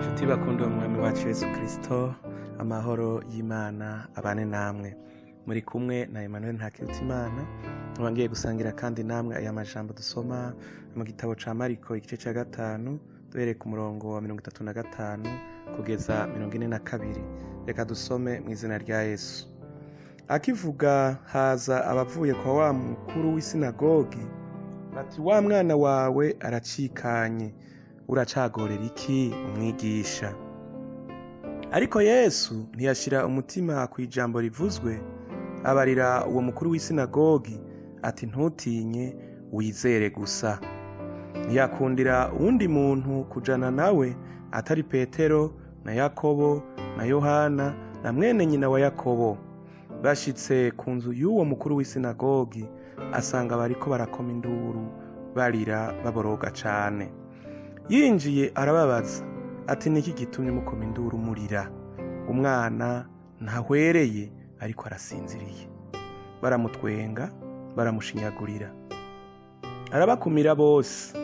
Nshuti bakunda umwami wacu Yesu Kristo, amahoro y'Imana abane namwe. Muri kumwe na Emmanuel Ntakirutimana, nkaba ngiye gusangira kandi namwe aya majambo dusoma mu gitabo ca Mariko, igice ca 5, duhereye ku murongo wa 35 kugeza 42. Reka dusome mu izina rya Yesu. Akivuga, haza abavuye kwa wa mukuru w'isinagogi bati: "Wa mwana wawe aracikanye, uracagorera iki umwigisha?" Ariko Yesu ntiyashira umutima ku ijambo rivuzwe, abarira uwo mukuru w'isinagogi ati: "Ntutinye, wizere gusa." Ntiyakundira uwundi muntu kujana nawe atari Petero na Yakobo na Yohana na mwene nyina wa Yakobo. Bashitse ku nzu y'uwo mukuru w'isinagogi, asanga bariko barakoma induru, barira, baboroga cane. Yinjiye arababaza ati: "Niki gitumye mukoma induru murira? Umwana ntahwereye, ariko arasinziriye." Baramutwenga, baramushinyagurira. Arabakumira bose,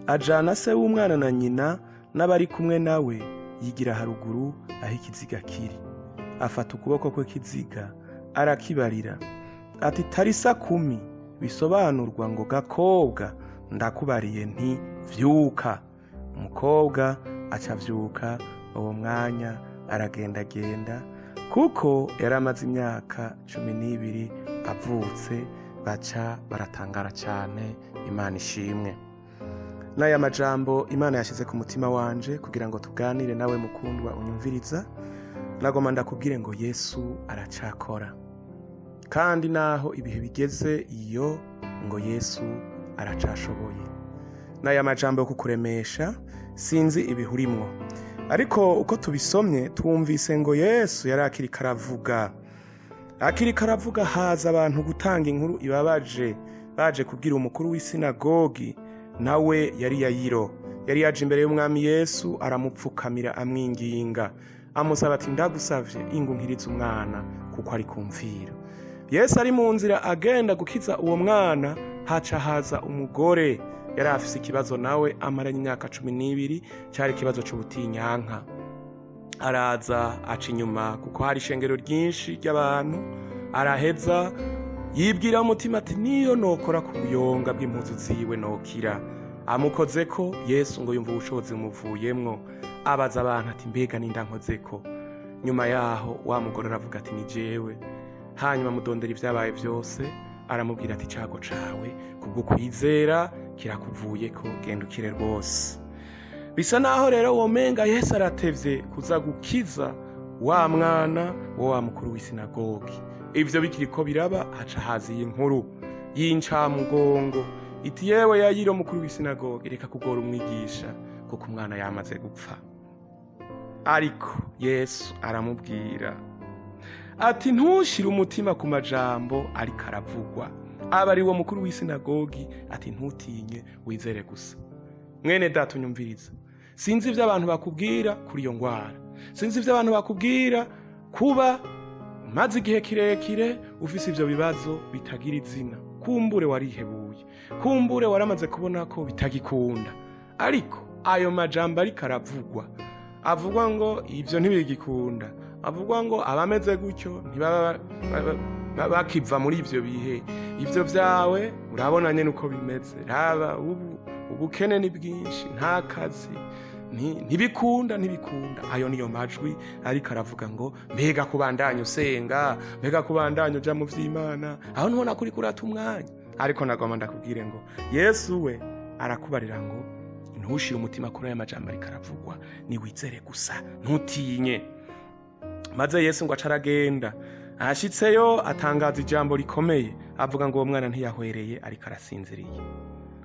ajana se w'umwana na nyina n'abari kumwe nawe, yigira haruguru aho ikiziga kiri. Afata ukuboko kwe kiziga, arakibarira ati: "Tarisa kumi", bisobanurwa ngo: "Gakobwa, ndakubariye nti vyuka." Umukobwa aca avyuka uwo mwanya, aragendagenda, kuko yari amaze imyaka 12 avutse. Baca baratangara cane. Imana ishimwe. N'aya majambo Imana yashize ku mutima wanje kugira ngo tuganire nawe mukundwa unyumviriza. Nagoma ndakubwire ngo Yesu aracakora, kandi naho ibihe bigeze iyo, ngo Yesu aracashoboye. N'aya majambo yo kukuremesha. Sinzi ibihurimwo, ariko uko tubisomye twumvise ngo Yesu yari akiriko aravuga. Akiriko aravuga, haza abantu gutanga inkuru ibabaje, baje kubwira umukuru w'isinagogi. Nawe yari Yayiro, yari yaje imbere y'umwami Yesu, aramupfukamira, amwinginga, amusaba ati: "Ndagusavye, ingo nkirize umwana, kuko ari kumvira." Yesu ari mu nzira agenda gukiza uwo mwana, haca haza umugore yari afise ikibazo nawe amaranye imyaka 12, cari ikibazo c'ubutinyanka. Araza aca inyuma, kuko hari ishengero ryinshi ry'abantu. Araheza yibwira umutima ati: "Niyo nokora ku buyonga bw'impuzu ziwe, nokira." Amukozeko, Yesu ngo yumva ubushobozi bumuvuyemwo. Abaza abantu ati: "Mbega ninda nkozeko?" Nyuma yaho wa mugore aravuga ati: "Ni jewe." Hanyuma mudondera ibyabaye byose, aramubwira ati: "Icago cawe kubwo kwizera kirakuvuyeko, genda ukire rwose." Bisa naho rero womenga Yesu aratevye kuza gukiza wa mwana wo wa mukuru w'isinagogi. Ivyo bikiriko biraba, haca haza iyi nkuru y'incamugongo iti: "Yewe Yayiro, mukuru w'isinagogi, reka kugora umwigisha, kuko umwana yamaze gupfa." Ariko Yesu aramubwira ati: "Ntushire umutima ku majambo ariko aravugwa." Aba ari wo mukuru w'isinagogi ati: "Ntutinye, wizere gusa." Mwene data unyumviriza, sinzi ivyo abantu bakubwira kuri iyo ngwara, sinzi ivyo abantu bakubwira kuba umaze igihe kirekire ufise ivyo bibazo bitagira izina. Kumbure warihebuye, kumbure waramaze kubona ko bitagikunda. Ariko ayo majambo ariko aravugwa, avugwa ngo ivyo ntibigikunda, avugwa ngo abameze gutyo ntibaba bakiva muri ivyo bihe, ivyo vyawe urabona nyene uko bimeze, raba ubu ubukene ni bwinshi, nta kazi, ntibikunda, ntibikunda. Ayo niyo majwi ariko aravuga ngo: "Mbega kubandanya usenga, mbega kubandanya uja mu vy'Imana, aho ntubona kuri kurata umwanya?" Ariko nagomba ndakubwire ngo Yesu we arakubarira ngo ntushire umutima kuri aya majambo ariko aravugwa, niwizere gusa, ntutinye. Maze Yesu ngo aca aragenda. Ashitseyo atangaza ijambo rikomeye, avuga ngo uwo mwana ntiyahwereye, ariko arasinziriye.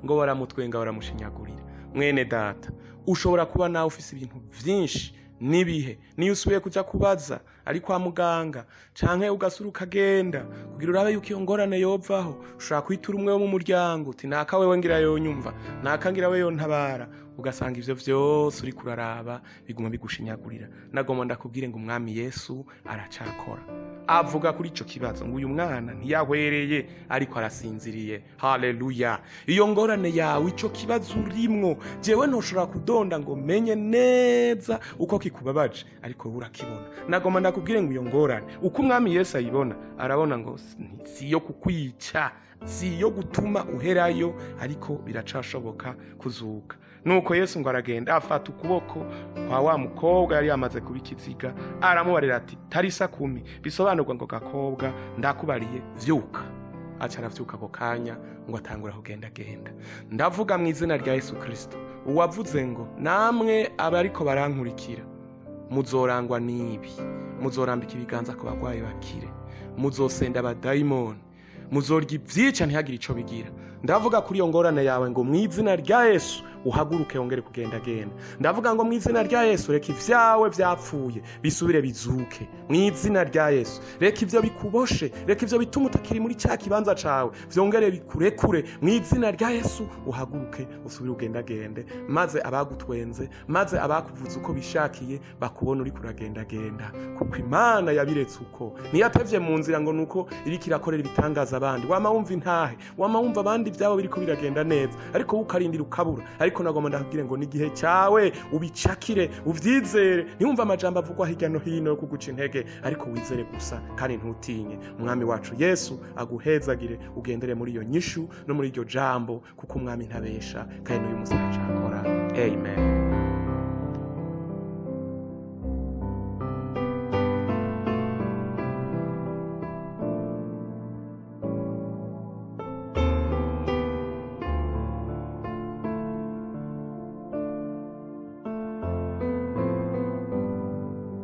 Ngo baramutwenga, baramushinyagurira. Mwene data, ushobora kuba nawe ufise ibintu vyinshi n'ibihe, niyo usubiye kuja kubaza ari kwa muganga, canke ugasura ukagenda kugira urabe yuko iyo ngorane yovaho, ushobora kwitura umwe wo mu muryango uti: "Naka wewe ngira yonyumva, naka ngira we yontabara." Ugasanga ivyo vyose uriko uraraba biguma bigushinyagurira. Nagomba ndakubwire ngo Umwami Yesu aracakora. Avuga kuri ico kibazo ngo uyu mwana ntiyahwereye, ariko arasinziriye. Haleluya! Iyo ngorane yawe, ico kibazo urimwo, jewe ntoshobora kudonda ngo menye neza uko kikubabaje, ariko wowe urakibona. Nagomba ndakubwire ngo iyo ngorane, uko Umwami Yesu ayibona, arabona ngo si iyo kukwica, si iyo gutuma uherayo, ariko biracashoboka kuzuka. Nuko Yesu ngo aragenda, afata ukuboko kwa wa mukobwa yari yamaze kuba ikiziga, aramubarira ati: "Tarisa kumi", bisobanurwa ngo: "Gakobwa, ndakubariye, vyuka." Aca aravyuka ako kanya, ngo atangura kugendagenda. Ndavuga mu izina rya Yesu Kristo, uwavuze ngo: "Namwe abariko barankurikira muzorangwa n'ibi: muzorambika ibiganza ku bagwayi bakire, muzosenda abadayimoni, muzorya ivyica ntihagire ico bigira." Ndavuga kuri iyo ngorane yawe ngo mu izina rya Yesu uhaguruke, wongere kugendagenda. Ndavuga ngo mu izina rya Yesu, reka ivyawe vyapfuye bisubire bizuke. Mu izina rya Yesu, reka ivyo bikuboshe, reka ivyo bituma utakiri muri cya kibanza cawe vyongere bikurekure. Mu izina rya Yesu uhaguruke, usubire ugendagende, maze abagutwenze, maze abakuvuze uko bishakiye bakubona uriko uragendagenda, kuko Imana yabiretse uko. Ntiyatevye mu nzira ngo nuko iriko irakorera ibitangaza abandi. Wama wumva intahe, wama wumva abandi ivyabo biriko biragenda neza, ariko wowe ukarindira ukabura. Ariko nagomba ndakubwire ngo n'igihe cyawe, ubicakire, uvyizere. Ntiwumve amajambo avugwa hirya no hino yo kuguca intege, ariko wizere gusa kandi ntutinye. Umwami wacu Yesu aguhezagire, ugendere muri iyo nyishu no muri iryo jambo, kuko Umwami ntabesha, kandi n'uyu munsi aracakora. Amen.